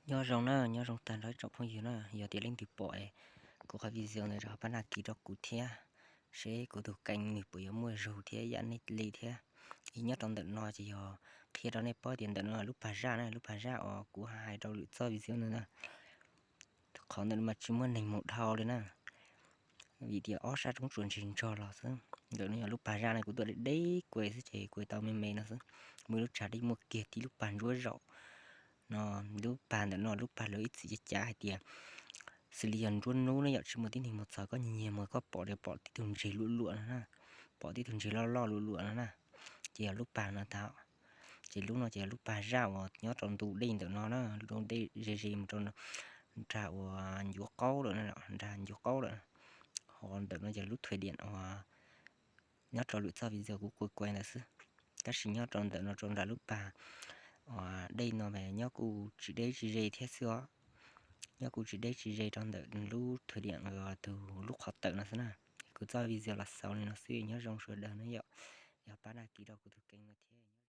Nyob zoo na, nyob zoo tag nrho ib tsoom phooj ywg na, yog tias leej twg pom kuv qhov video ntawd rau ho pab dag kis rau kuv thiab, seb kuv tus kênh nws puas yuav muaj zug thiab yam nej li thiab. Es nyob rau ntawm no ces yog qhia rau nej paub tias ntawm no lub pas zaj na, lub pas zaj uas kuv hais rau lwm txoj video ntawd na. Qhov ntawm no mas tsis muaj neeg mus dhau li na, vim tias ob sab roob tsuas ntsig ntsog los xwb. Ntawm no yog lub pas zaj no, kuv tuaj deb deb kuv xwb ces kuv tau me me no xwb. Muaj ib lub tshav dej muaj kiag tib lub pas ntsuab zaum no. Lub pas ntawm no lub pas lawv ib txwm cav cav hais tias xws li yog nruab hnub ne yom, tsis muaj tib neeg mus txog, koj nyiag mus koj pom li pom tib tug ntseg luam luam no na, pom tib tug ntseg loj loj luam luam no na, ces yog lub pas no tau. Ces lub no ces yog lub pas zaj uas nyob rau ntu dej ntawm no na, lub dej ze ze mus rau nram uas ncuav qaub lawm, nram ncuav qaub lawm, ho ntawm no ces lub thuam diam uas nyob rau lwm txoj video kuv kuv kuv ntawd xwb. Tab sis nyob rau ntawm no rau nram lub pas uas dej no mas nyob kuj tsis deb tsis ze thiab xwb os. Nyob kuj tsis deb tsis ze rau ntawm lub thuam diam tus lub qhov tawm no xwb na. Kuv txoj video los xaus li no xwb, nyob zoo sawv daws na yom. Yog pab dag kis rau kuv tus kênh no thiab.